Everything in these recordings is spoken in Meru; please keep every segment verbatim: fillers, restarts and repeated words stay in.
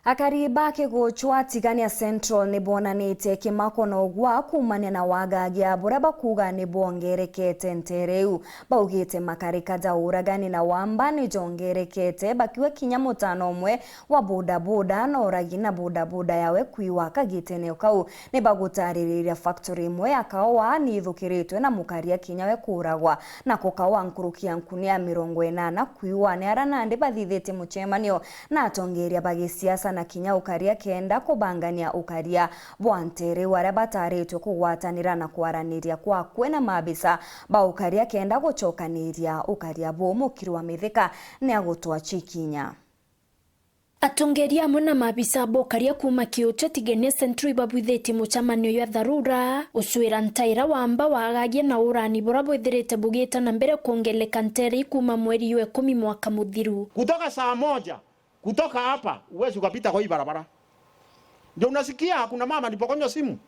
Akari ba Kiguchwa Tigania Central ni bonanitie kimako na ugwa kuumania na wagagia buria bakuuga ni bwongerekete nteere iu. Baugite makarika ja uragani na wamba ni jongerekete, bakiuga kinya mutano umwe wa bodaboda na uragi na bodaboda yawe kwiwa kagitene o kau. Ni bagutaririria factory imwe ya kaua ni ithukiritwe na mukaria kinya we kuuragwa, nako kaua nkuruki ya nkuni ya mirongo inana kwiwa. Ni aria nandi bathithitie mucemanio na atongeria ba gisiasa na kinya ukaria kenda kubangania ukaria bwa nteere iu, aria bataritwe kugwatanira na kwaraniria kwakwe na maabisa ba ukaria kenda gucokaniria ukaria buu. Mukiri wa Mithika ni agutwa cikinya. Atongeria amwe na maabisa ba ukaria kuuma Kiguchwa Tigania Central ibabwithitie mucemanio jwa tharura ucwira ntaira wamba wagagia na urani buria bwithirite bugita na mbere kwongereka nteere iu kuuma mweri jwa ikumi mwaka muthiru. Kutoka saa moja, kutoka hapa, huwezi ukapita kwa hii barabara. Ndio unasikia kuna mama anapokonywa simu.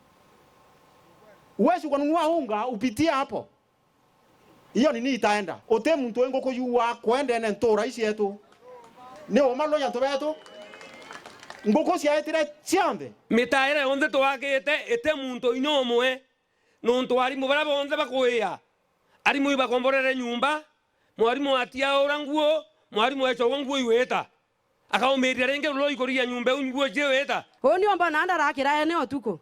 Huwezi ukanunua unga upitie hapo. Hiyo nini itaenda? Uti muntu wi nguku yua kwendene ntura ici yetu. Ni uma rui antu betu. Nguku ciaetire cionthe. Mitaira yonthe twakite iti muntu inya umwe, nontu arimu baria bonthe bakuia. Arimu ibakomborere nyumba, mwarimu atiaura nguo, mwarimu ecogwa nguo iwita. Akaumiria ringi ruloi kurigia nyumba iu nguo ciwita. Uu nio mbona ndarakira ene utuku.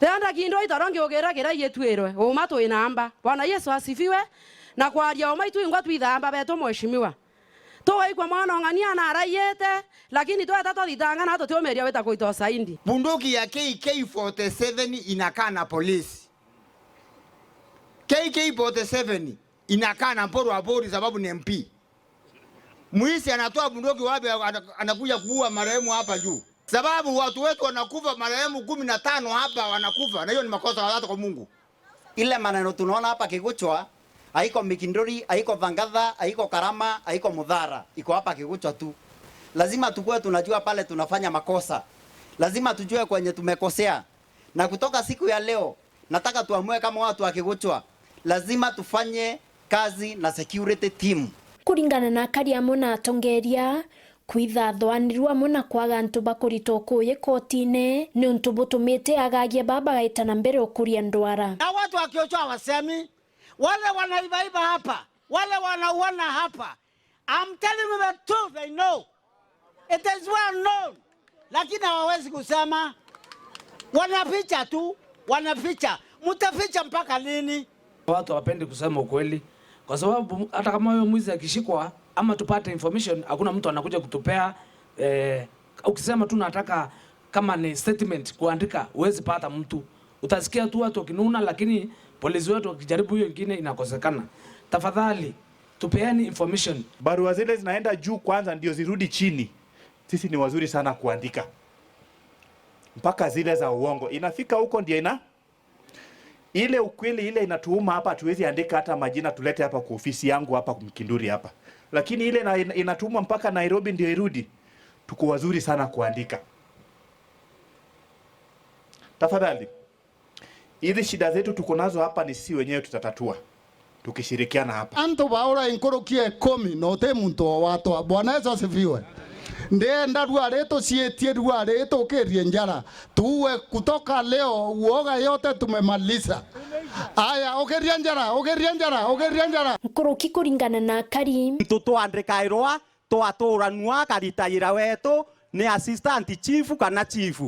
Riria ndakindu itoro ngiugira kiria igituirwe, uma twi namba. Bwana Yesu asifiwe. Na kwaria uma itwingwa twithaa amba betu mheshimiwa. Tugaikwa mwana ong'ania na araiyite, lakini tweta twathitanga na tutiumiria wita kuita usaindi. Bunduki ya K K forty seven inakaa na polisi. K K forty seven inakaa na Mpuru Aburi sababu ni M P. Mwizi anatoa bunduki wapi, ana-, anakuja kuua marehemu hapa juu? Sababu watu wetu wanakufa, marehemu kumi na tano hapa wanakufa, na hiyo ni makosa hata kwa Mungu. Ile maneno tunaona hapa Kiguchwa, haiko Mikinduri, haiko Thangatha, haiko Karama, haiko Muthara, iko hapa Kiguchwa tu. Lazima tukue tunajua pale tunafanya makosa. Lazima tujue kwenye tumekosea. Na kutoka siku ya leo, nataka tuamue kama watu wa Kiguchwa, lazima tufanye kazi na security team. Kuringana na akari amwe na atongeria, kwithathwanirua amwe na kwaga antu bakurita ukuuji kotine, ni untu butumite agagia baa bagaita na mbere ukuria ndwara. Na watu wa Kiguchwa wasemi, wale wanaibaiba hapa, wale wanauana hapa, I'm telling you the truth, they know. It is well known. Lakini hawawezi kusema. Wanaficha tu, wanaficha. Mtaficha mpaka lini? Watu hawapendi kusema ukweli. Kwa sababu hata kama huyo mwizi akishikwa ama tupate information, hakuna mtu anakuja kutupea, eh, ukisema tu nataka kama ni statement kuandika, huwezi pata mtu. Utasikia tu watu wakinuna, lakini polisi wetu wakijaribu hiyo ingine inakosekana. Tafadhali, tupeeni information. Barua zile zinaenda juu kwanza ndio zirudi chini. Sisi ni wazuri sana kuandika. Mpaka zile za uongo. Inafika huko ndio ina-, ile ukweli ile inatuuma hapa, hatuwezi andika hata majina tulete hapa kwa ofisi yangu hapa Mkinduri hapa. Lakini ile ina-, ina-, inatumwa mpaka Nairobi ndio irudi. Tuko wazuri sana kuandika. Tafadhali. Hizi shida zetu tuko nazo hapa ni sisi wenyewe tutatatua. Tukishirikiana hapa. Antu baura inkuruki ya ikumi na uti muntu o watwa. Bwana Yesu asifiwe. Ndienda ruari tuciitie ruari tukirie njara. Tuue kutoka leo, uoga yote tumemaliza. Aya, ukiria njara, ukiria njara, ukiria njara. Nkuruki kuringana na akari. Tutwandikairwa twaturanua, karitaira wetu ni assistant chief kana chief.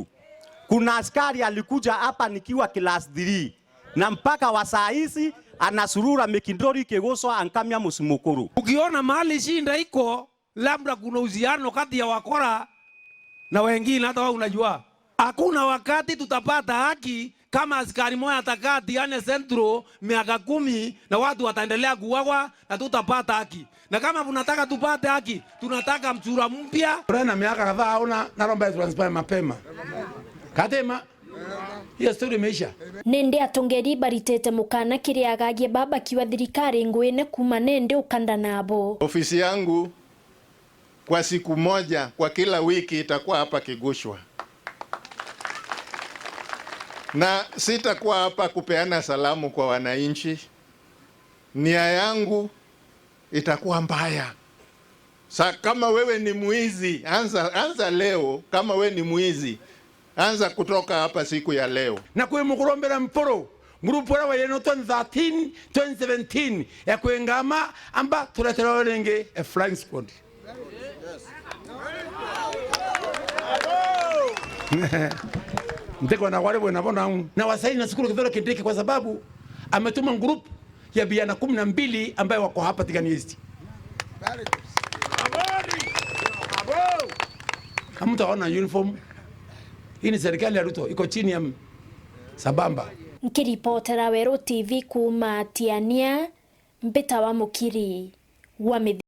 Kuna askari alikuja hapa nikiwa class three, na mpaka wa saa hizi anasurura Mikinduri Kiguchwa ankamia muci mukuru. Ukiona mahali shida iko, labda kuna uhusiano kati ya wakora na wengine, hata wewe unajua. Hakuna wakati tutapata haki kama askari mmoja atakaa Tigania Central miaka kumi na watu wataendelea kuuawa na tutapata haki. Na kama tunataka tupate haki, tunataka msura mpya. Ore na miaka kadhaa una naromba transfer mapema. Katema. Hiyo story imeisha. Nindi atongeri baritite mukana kiri agagie baba kiwa thirikari nguine kuuma nindi ukanda nabo. Ofisi yangu kwa siku moja, kwa kila wiki itakuwa hapa Kiguchwa. Na sitakuwa hapa kupeana salamu kwa wananchi. Nia yangu itakuwa mbaya. Sa kama wewe ni mwizi, anza, anza leo. Kama wewe ni mwizi, anza kutoka hapa siku ya leo. Na kwi mukurumbira Mpuru, group uria waire no twenty thirteen, twenty seventeen, ya kwingama, amba tureterwe ringi a flying squad. Ntikwenda kwari bwina bo nau. Na wasaini na Cukuru Kithure Kindiki kwa sababu ametuma group ya vijana kumi na mbili ambaye wako hapa Tigania East. Hamtaona uniform. Hii ni serikali ya Ruto, iko chini ya m-, Sabamba. Nkiripotera Weru T V kuuma Tiania, mbita wa Mukiri wa Mithi-